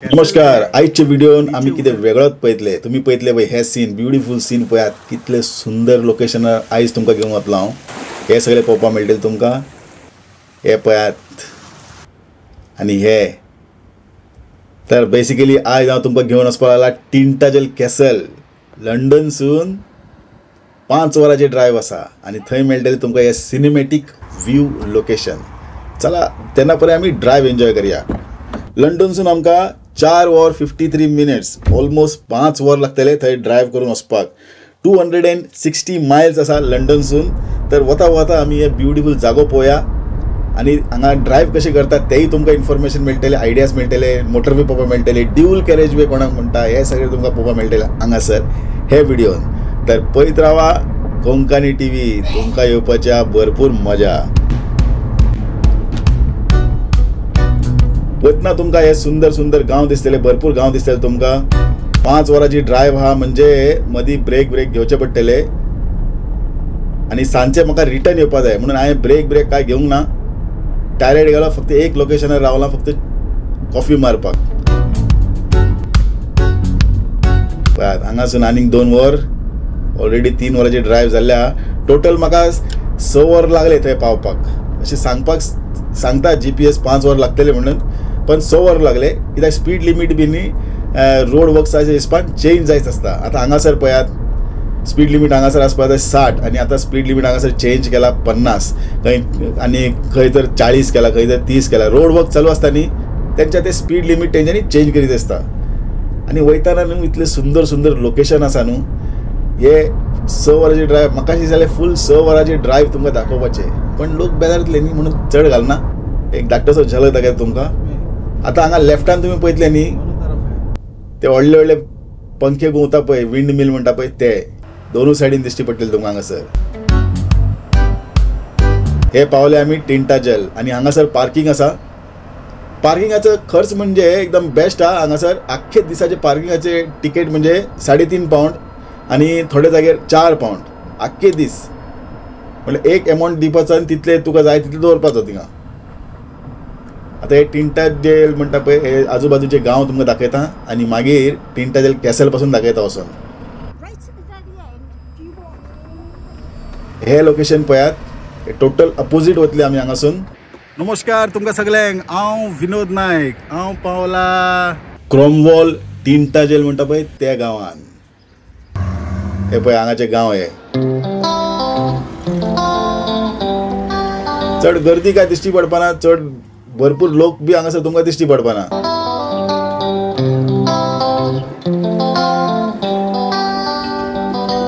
नमस्कार, आयच्या व्हिडिओन आमी कितें वेगळोच पळयतले. तुमी पळयतले पळय हे सीन, ब्युटिफूल सीन पळयात, कितले सुंदर लोकेशनार आयज तुमकां घेवन वतलो हांव. हे सगळे पळोवपाक मेळटले तुमकां. हे पळयात आनी हे तर बेसिकली आयज हांव तुमकां घेवन वचपाक लागला टिंटाजल कॅसल. लंडनसून 5 वरांचे ड्रायव्ह आसा आनी थंय मेळटले तुमकां हे सिनेमॅटीक व्यू लोकेशन. चला तेन्ना पर्यंत आमी ड्रायव्ह एन्जॉय करया. लंडनसून आमकां 4 वर 53 मिनट्स, ऑलमोस्ट 5 वर लागतले थंय ड्रायव्ह करून वचपाक. 260 मायल्स आसा लंडनसून. तर वता वता आमी हे ब्युटिफूल जागो पळोवया आनी हांगा ड्रायव्ह कशें करतात तेय तुमकां इन्फॉर्मेशन मेळटले, आयडियाज मेळटले, मोटरवे पळोवपाक मेळटले, ड्यूल कॅरेज वे कोणाक म्हणटा, हे सगळें तुमकां पळोवपाक मेळटलें हांगासर हे व्हिडियोन. तर पळयत रावा कोंकणी टीव्ही, तुमकां येवपाच्या भरपूर मजा. वतना तुमकां हे सुंदर सुंदर गांव दिसतले, भरपूर गांव दिसतले तुमकां. 5 वरांची ड्रायव्ह आहा म्हणजे मदीं ब्रेक ब्रेक घेवचे पडटले आनी सांजचे म्हाका रिटर्न येवपा जाय म्हणून हांवें ब्रेक ब्रेक काय घेवंक ना. टायर्ड गेलो, फक्त एक लोकेशनार रावला फक्त कॉफी मारपाक. पळयात हांगासून आनीक 2 वर, ऑलरेडी 3 वरांची ड्रायव्ह जाल्ल्या. टोटल म्हाका 6 वर लागले थंय पावपाक. अशें सांगपाक सांगता GPS 5 वर लागतले म्हणून, पण 6 वर लागले कित्याक स्पीड लिमीट बी न्ही रोड वर्क्साच्या हिसपान चेंज जायत आसता. आतां हांगासर पळयात स्पीड लिमीट हांगासर आसपाक जाय 60 आनी आतां स्पीड लिमीट हांगासर चेंज केला 50, खंय आनी खंय तर 40 केला, खंय तर 30 केला. रोड वर्क चालू आसता न्ही तेंच्या ते स्पीड लिमीट तेंच्यांनी चेंज करीत आसता. आनी वयताना न्हू इतलें सुंदर सुंदर लोकेशन आसा न्हू. हे 6 वरांची ड्रायव्ह म्हाका अशें जालें फूल 6 वरांची ड्रायव्ह तुमकां दाखोवपाचें, पण लोक बेजारतले न्ही म्हणून चड घालना. एक धाकटोसो झलक दाखयता तुमकां. आतां हांगा लेफ्टान तुमी पळयतले न्ही ते व्हडले व्हडले पंखे घुंवता पळय, विंड मिल म्हणटा पळय, ते दोनूय सायडीन दिश्टी पडटले तुमकां हांगासर. हे पावले आमी टिंटाजल आनी हांगासर पार्किंग आसा. पार्किंगाचो खर्च म्हणजे एकदम बेस्ट आहा हांगासर. आख्खे दिसाचे पार्किंगाचे तिकेट म्हणजे 3.5 पावंड आनी थोडे जाग्यार 4 पावंड आख्खे दीस. म्हणल्यार एक एमावंट दिवपाचो आनी तितले तुका जाय तितले दवरपाचो थिंगा. आतां हे टिंटाजल म्हणटा पळय हे आजूबाजूचे गांव तुमकां दाखयता आनी मागीर टिंटाजल कॅसल पासून दाखयता वचोन. हे लोकेशन पळयात, टोटल अपोजीट वतले आमी हांगासून. नमस्कार तुमकां सगळ्यांक, हांव विनोद नायक. हांव पावला क्रॉमवॉल टिंटाजल म्हणटा पळय त्या गांवान. हे पळय हांगाचे गांव हे. चड गर्दी काय दिश्टी पडपाना, चड भरपूर लोक बी हांगासर तुमकां दिश्टी पडपाना.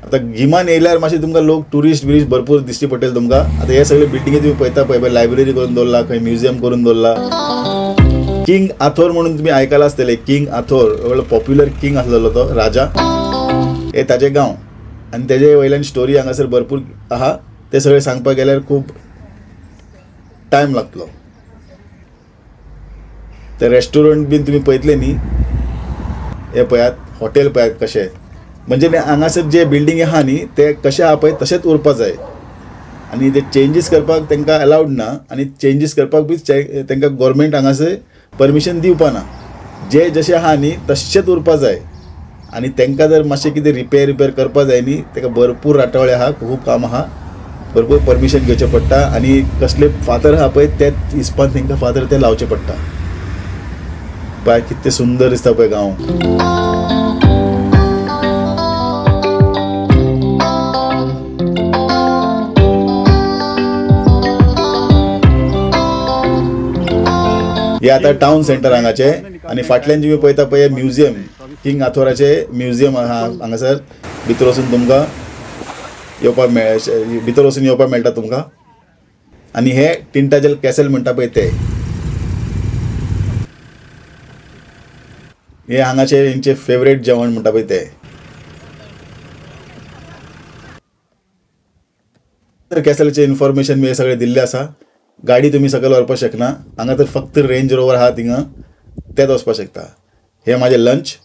आतां गिमान येयल्यार मातशें तुमकां लोक ट्युरिस्ट बिरिस्ट भरपूर दिश्टी पडटले तुमकां. आतां हे सगळे बिल्डिंगे तुमी पळयता पळय, लायब्ररी करून दवरला, खंय म्युझियम करून दवरला. किंग आथोर म्हणून तुमी आयकलां आसतलें. किंग आथोर व्हडलो पॉप्युलर किंग आसलेलो तो राजा. हे ताजे गांव आनी तेजे वयल्यान स्टोरी हांगासर भरपूर आहा. ते सगळें सांगपाक गेल्यार खूब टायम लागतलो. ते रेस्टॉरंट बीन तुमी पळयतले न्ही, हे पळयात हॉटेल पळयात कशें. म्हणजे हांगासर जे बिल्डींग आहा न्ही ते कशें आहा पळय तशेंच उरपा जाय आनी ते चेंजीस करपाक तांकां अलावड ना आनी चेंजीस करपाक बी तांकां गोवोरमेंट हांगासर परमिशन दिवपा ना. जे जशें आहा न्ही तशेंच उरपा जाय आनी तांकां जर मातशें कितें रिपेर रिपेर करपा जाय न्ही ताका भरपूर राटावळे आहा, खूब काम आहा, भरपूर परमिशन घेवचें पडटा आनी कसले फातर आहा पळय ते हिसपान तांकां फातर ते लावचे पडटा. पळय कितलें सुंदर दिसता पळय गांव. हे आतां टावन सेंटर हांगाचे आनी फाटल्यान तुमी पळयता पळय म्युझियम, किंग आथोराचे म्युझियम आहा हांगासर. भितर वचून तुमकां येवपाक मेळ, भितर वचून येवपाक मेळटा तुमकां. आनी हे टिंटाजल कॅसल म्हणटा पळय ते हे हांगाचे हेंचे फेवरेट जेवण म्हणटा पळय ते. कॅसलाचे इन्फॉर्मेशन बी हे सगळें दिल्लें आसा. गाडी तुमी सकयल व्हरपाक शकना हांगा, तर फक्त रेंज रोवर आहा थिंगा तेच वचपाक शकता. हे म्हाजें लंच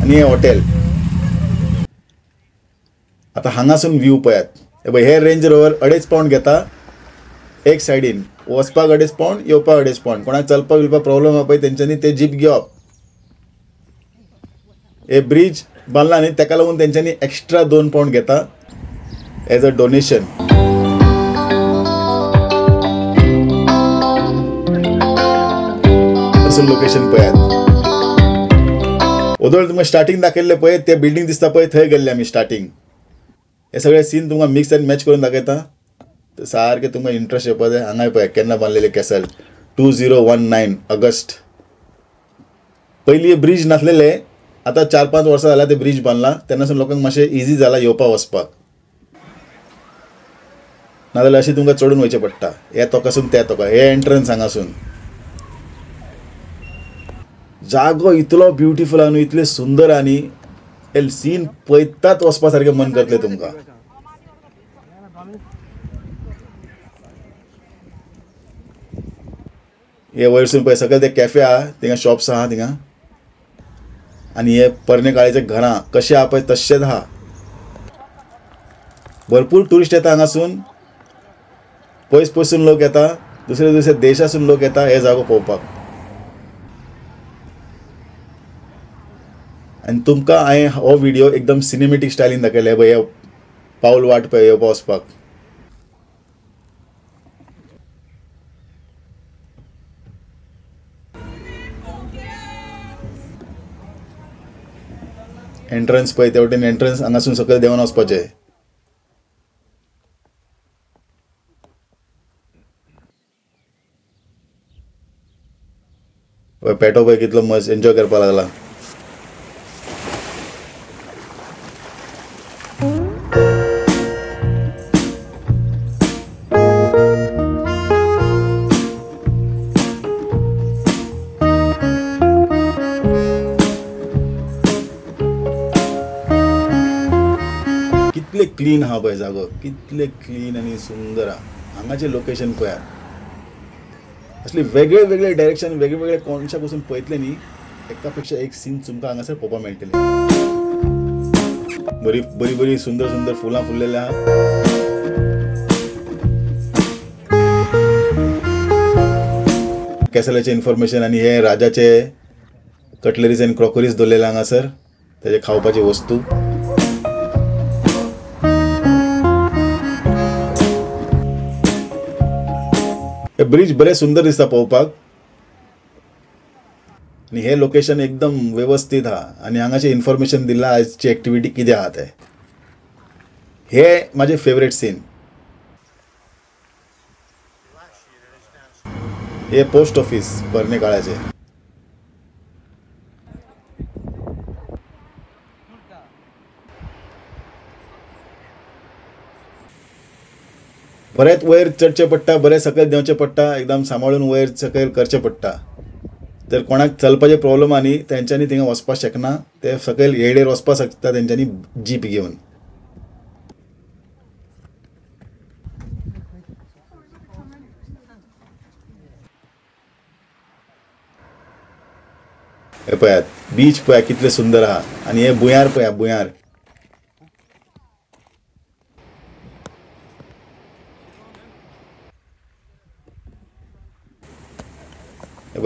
आनी हे हॉटेल. आतां हांगासून व्यू पळयात. हे पळय हे रेंज रोवर 2.5 पावंड घेता एक सायडीन. वचपाक 2.5 पाउंड येवपाक 2.5 पाउंड. कोणाक चलपाक बिलपाक प्रॉब्लम आहा पळय तेंच्यांनी ते जीप घेवप. हे ब्रिज बांदला न्ही तेका लागून तेंच्यांनी एक्स्ट्रा 2 पाउंड घेता एज अ डोनेशन. लोकेशन पळयात. ओदोळ तुमकां स्टार्टींग दाखयल्लें पळय ते बिल्डींग दिसता पळय थंय गेल्ले आमी स्टार्टींग. हे सगळे सीन तुमकां मिक्स आनी मॅच करून दाखयता, सारकें तुमकां इंट्रस्ट येवपा जाय. हांगाय पळय केन्ना बांदलेले कॅसल 2019 ऑगस्ट. पयलीं ब्रिज नासलेले, आतां 4-5 वर्सां जाल्यार ते ब्रिज बांदला, तेन्नासून लोकांक मातशें इजी जाला येवपा वचपाक. नाजाल्यार अशें तुमकां चडून वयचें पडटा हे तोकासून त्या तोका. हे एंट्रन्स हांगासून. जागो इतलो ब्युटिफूल आहा न्हू, इतले सुंदर आहा न्ही, हे सीन पळयतात वचपा सारकें मन करतलें तुमकां. हे वयरसून पळय सकयल ते कॅफे आहा, थिंगा शॉप्स आहा थिंगा. आनी हे पोरणे काळाचे घरां कशें आहा पळय तशेंच आहा. भरपूर ट्युरिस्ट येता हांगासून, पयस पयसून लोक येता, दुसरे दुसरे देशासून लोक येता हे जागो पळोवपाक. आनी तुमकां हांवें हो व्हिडियो एकदम सिनेमॅटीक स्टायलीन दाखयले. पळय हे पावल वाट पळय येवपा वचपाक. एंट्रन्स पळय ते वटेन एंट्रन्स हांगासून सकयल देंवन वचपाचें. पेटो पळय कितलो मस्त एन्जॉय करपाक लागला. कितले क्लीन आहा पळय जागो, कितले क्लीन आनी सुंदर आहा हांगाचें लोकेशन पळयात. असले वेगळे वेगळे डायरेक्शन वेगळे वेगळे कोनशा पसून पळयतले न्ही, एका पेक्षा एक सीन तुमकां हांगासर पळोवपाक मेळटले. बरी बरी बरी सुंदर सुंदर फुलां फुललेलीं आहा. कॅसलाचें इन्फॉर्मेशन आनी हे राजाचे कटलरीज आनी क्रॉकरीज दवरलेले हांगासर, तेजे खावपाचे वस्तू. हे ब्रिज बरे सुंदर दिसता पळोवपाक आनी हे लोकेशन एकदम वेवस्थीत आहा. आनी हांगाचें इन्फॉर्मेशन दिलां आयची एक्टिविटी कितें आहा तें. हे म्हाजे फेवरेट सीन. हे पोस्ट ऑफिस पोरणे काळाचें. बरेंच वयर चडचें पडटा, बरें सकयल देंवचें पडटा, एकदम सांबाळून वयर सकयल करचें पडटा. जर कोणाक चलपाचे प्रॉब्लम आहा न्ही तेंच्यांनी थिंगा वचपाक शकना, ते सकयल येळेर वचपाक शकता तेंच्यांनी जीप घेवन. हे पळयात बीच पळया कितले सुंदर आहा. आनी हे भुंयार पळया, भुंयार.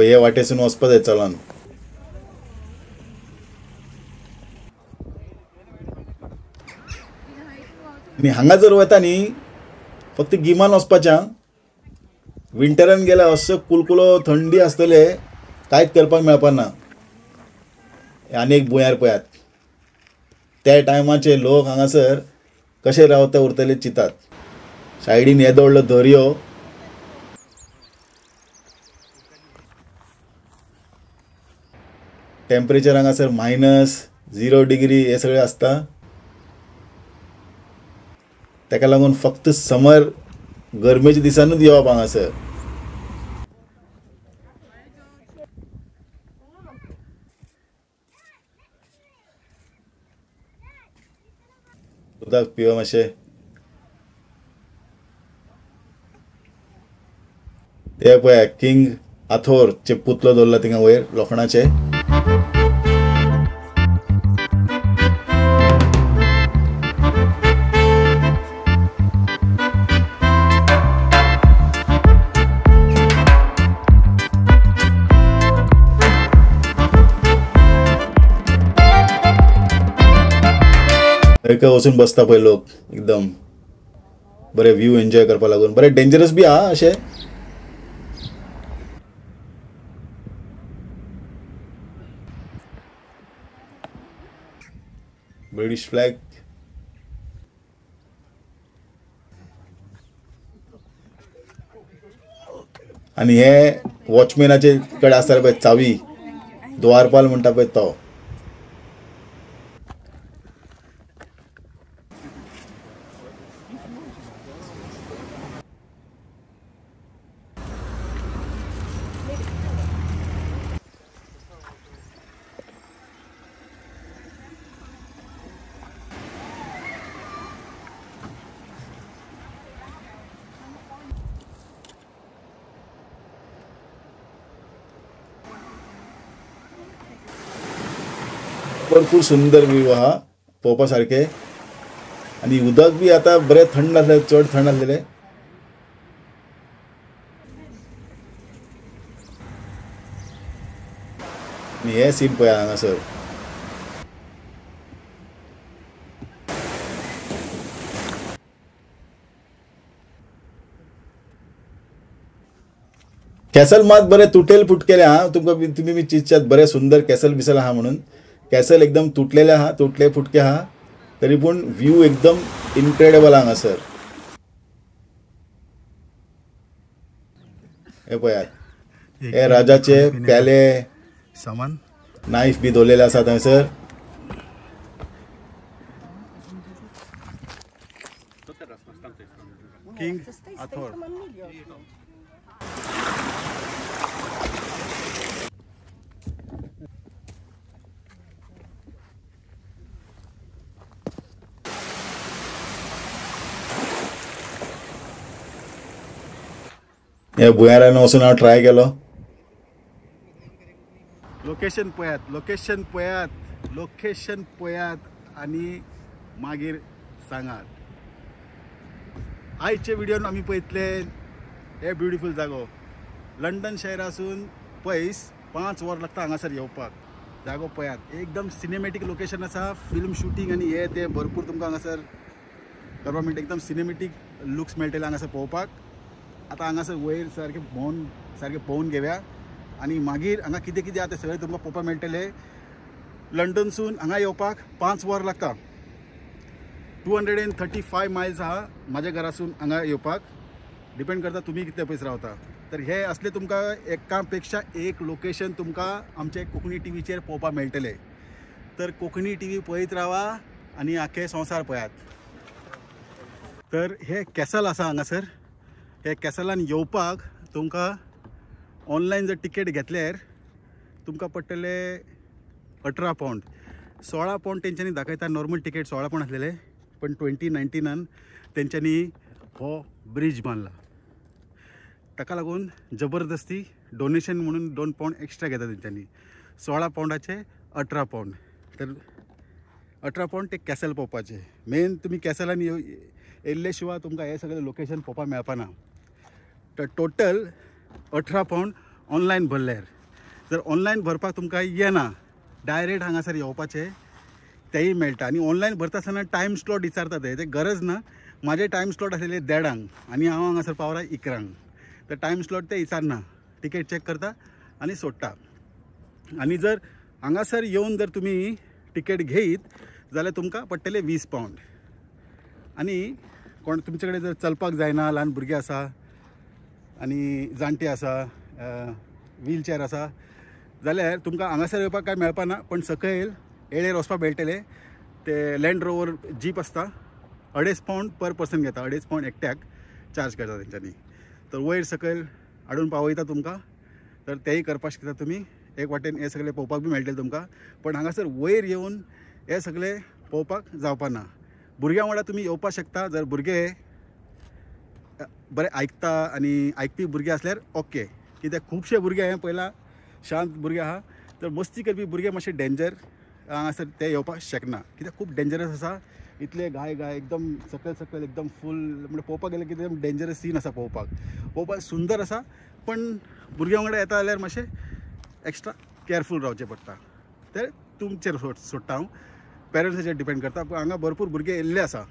हे वाटेसून वचपा जाय चलोन. आनी हांगा जर वता न्ही फक्त गिमान वचपाचें, विंटरान गेल्यार असो कुलकुलो थंडी आसतले, कांयच करपाक मेळपा ना. आनी एक भुंयार पळयात, त्या टायमाचे लोक हांगासर कशे रावता उरतले चिंतात. सायडीन येदो व्हडलो दर्यो. टेम्परेचर हांगासर -0 डिग्री हे सगळें आसता. ताका लागून फक्त समर गरमेच्या दिसानूच येवप हांगासर. उदक पियो मातशें. ते पळया किंग आथोरचे पुतलो दवरला थिंगा वयर लोखणाचे. खंय वचून बसता पळय लोक, एकदम बरे व्यू एन्जॉय करपाक लागून. बरे डेंजरस बी आहा अशें. British flag. आनी हे वॉचमॅनाचे कडेन आसताले पळय चावी, द्वारपाल म्हणटा पळय तो. भरपूर सुंदर व्यू आहा पळोवपा सारकें. आनी उदक बी आतां बरें थंड आसलें, चड थंड आसलेलें. आनी हे सीन पळय हांगासर. कॅसल मात बरें तुटेल फुटकेलें आहा. तुमकां तुमी बी चिंतशात बरें सुंदर कॅसल बिसल आहा म्हणून. कॅसल एकदम तुटलेले आहा, तुटले फुटके आहा, तरी पूण व्यू एकदम इनक्रेडेबल हांगासर. हे पळयात, हे राजाचे प्याले, सामान, नायफ बी दवरलेले आसा थंयसर. King Arthur. हे भुंयारान वचून हांव ट्राय केलो. लोकेशन पळयात, लोकेशन पळयात, लोकेशन पळयात आनी मागीर सांगात. आयचे व्हिडियोन आमी पळयतले हे ब्युटिफूल जागो. लंडन शहरासून पयस 5 वर लागता हांगासर येवपाक. जागो पळयात, एकदम सिनेमॅटीक लोकेशन आसा. फिल्म शुटींग आनी हे ते भरपूर तुमकां हांगासर करपाक मेळटा. एकदम सिनेमॅटीक लुक्स मेळटले हांगासर पळोवपाक. आतां हांगासर वयर सारकें भोंवन, सारकें पळोवन घेवया आनी मागीर हांगा कितें कितें आसा तें सगळें तुमकां पळोवपाक मेळटलें. लंडनसून हांगा येवपाक 5 वर लागता. 235 मायल्स आहा म्हाज्या घरासून हांगा येवपाक. डिपेंड करता तुमी कितले पयस रावता. तर हे असले तुमकां एका पेक्षा एक लोकेशन तुमकां आमचे कोंकणी टीव्हीचेर पळोवपाक मेळटलें. तर कोंकणी टीव्ही पळयत रावा आनी आख्खे संवसार पळयात. तर हे कॅसल आसा हांगासर. हे कॅसलान येवपाक तुमकां ऑनलायन जर तिकेट घेतल्यार तुमकां पडटले 18 पावंड. 16 पावंड तेंच्यांनी दाखयता. नॉर्मल तिकेट 16 पावंड आसलेले, पण 2019 तेंच्यांनी हो ब्रिज बांदला. ताका लागून जबरदस्ती डोनेशन म्हणून 2 पावंड एक्स्ट्रा घेता तेंच्यांनी. 16 पावंडाचे 18 पावंड. तर 18 पावंड ते कॅसल पळोवपाचे. मेन तुमी कॅसलान येयल्ले शिवाय तुमकां हें सगळें लोकेशन पळोवपाक मेळपाना. तर टोटल 18 पावंड ऑनलायन भरल्यार. जर ऑनलायन भरपाक तुमकां येना, डायरेक्ट हांगासर येवपाचें तेंय मेळटा. आनी ऑनलायन भरता आसतना टायम स्लॉट विचारता ते गरज ना. म्हाजे टायम स्लॉट आसलेले 1:30 आनी हांव हांगासर पावला 11. तर टायम स्लॉट ते विचारना, तिकेट चॅक करता आनी सोडटा. आनी जर हांगासर येवन जर तुमी तिकेट घेयत जाल्यार तुमकां पडटले 20 पावंड. आनी कोण तुमचे कडेन जर चलपाक जायना, ल्हान भुरगीं आसा आनी जाणटे आसा, व्हीलचेअर आसा, जाल्यार तुमकां हांगासर येवपाक कांय मेळपाना, पण सकयल येळेर वचपाक मेळटले. ते लँड रोवर जीप आसता, 2.5 पावंड पर पर्सन घेता, 2.5 पावंड एकट्याक चार्ज करता तेंच्यांनी. तर वयर सकयल हाडून पावयता तुमकां. तर तेंय करपाक शकता तुमी. एक वाटेन हें सगळें पळोवपाक बी मेळटलें तुमकां, पण हांगासर वयर येवन हें सगळें पळोवपाक जावपाना. भुरग्यां वांगडा तुमी येवपाक शकता. जर भुरगे बरें आयकता आनी आयकपी भुरगे आसल्यार ओके. कित्याक खुबशे भुरगे हांवें पळयला शांत भुरगे आहा, तर मस्ती करपी भुरगे मातशे डेंजर हांगासर ते येवपाक शकना. कित्याक खूब डेंजरस आसा. इतले घाय घाय एकदम सकयल सकयल एकदम फूल, म्हणजे पळोवपाक गेल्यार कितें एकदम डेंजरस सीन आसा पळोवपाक. पळोवपाक सुंदर आसा, पण भुरग्यां वांगडा येता जाल्यार मातशें एक्स्ट्रा केअरफूल रावचें पडटा. तर तुमचेर सोडटा हांव. पेरंट्साचेर डिपेंड करता. पूण हांगा भरपूर भुरगे येयल्ले आसा.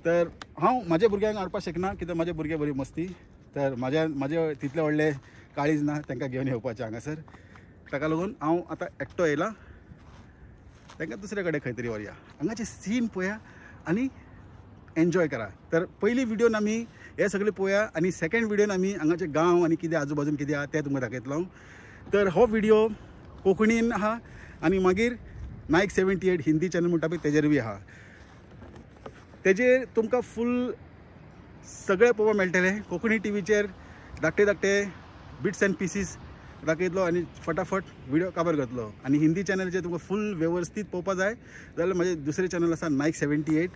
तर हांव म्हाज्या भुरग्यांक हाडपाक शकना कित्याक म्हाजे भुरगे बरी मस्ती. तर म्हाजे तितले व्हडले काळीज ना तांकां घेवन येवपाचें हांगासर. ताका लागून हांव आतां एकटो येयला, तांकां दुसरे कडेन खंय तरी व्हरया. हांगाचे सीन पळया आनी एन्जॉय करा. तर पयली व्हिडियोन आमी हे सगळे पळोवया आनी सेकंड व्हिडियोन आमी हांगाचे गांव आनी कितें आजूबाजून कितें आहा तें तुमकां दाखयतलो. तर हो व्हिडियो कोंकणीन आहा आनी मागीर नायक 78 हिंदी चॅनल म्हणटा पळय तेजेर बी आहा. तेजेर तुमकां फूल सगळें पळोवपाक मेळटलें. कोंकणी टीव्हीचेर धाकटे धाकटे बिट्स एंड पिसीस दाखयतलो आनी फटाफट व्हिडियो काबर करतलो. आनी हिंदी चॅनलचेर तुमकां फूल वेवस्थीत पळोवपाक जाय जाल्यार म्हाजें दुसरें चॅनल आसा नायक 78,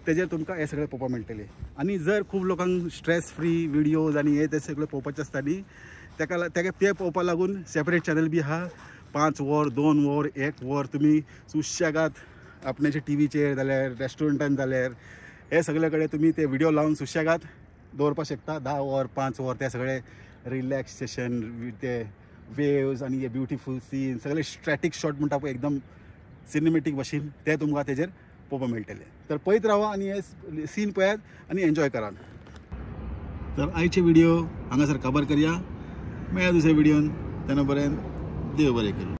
तेजेर तुमकां हें सगळें पळोवपाक मेळटलें. आनी जर खूब लोकांक स्ट्रेस फ्री व्हिडियोज आनी हे ते सगळें पळोवपाचें आसता न्ही, ताका ते पळोवपाक लागून सेपरेट चॅनल बी आहा. 5 वर, 2 वर, 1 वर तुमी सुशेगाद आपणाच्या टीव्हीचेर जाल्यार रेस्टॉरंटान जाल्यार हे सगळे कडेन तुमी ते व्हिडियो लावन सुशेगाद दवरपाक शकता. 10 वर, 5 वर ते सगळे रिलॅक्सेशन, ते वेव्स आनी हे ब्युटिफूल सीन सगळे स्ट्रॅटीक शॉट म्हणटा पळय एकदम सिनेमॅटीक भशेन ते तुमकां तेजेर पळोवपाक मेळटले. तर पळयत रावा आनी हे सीन पळयात आनी एन्जॉय करात. तर आयचे व्हिडियो हांगासर काबार करया. मेळया दुसऱ्या व्हिडियोन, तेन्ना पर्यंत देव बरें करूं.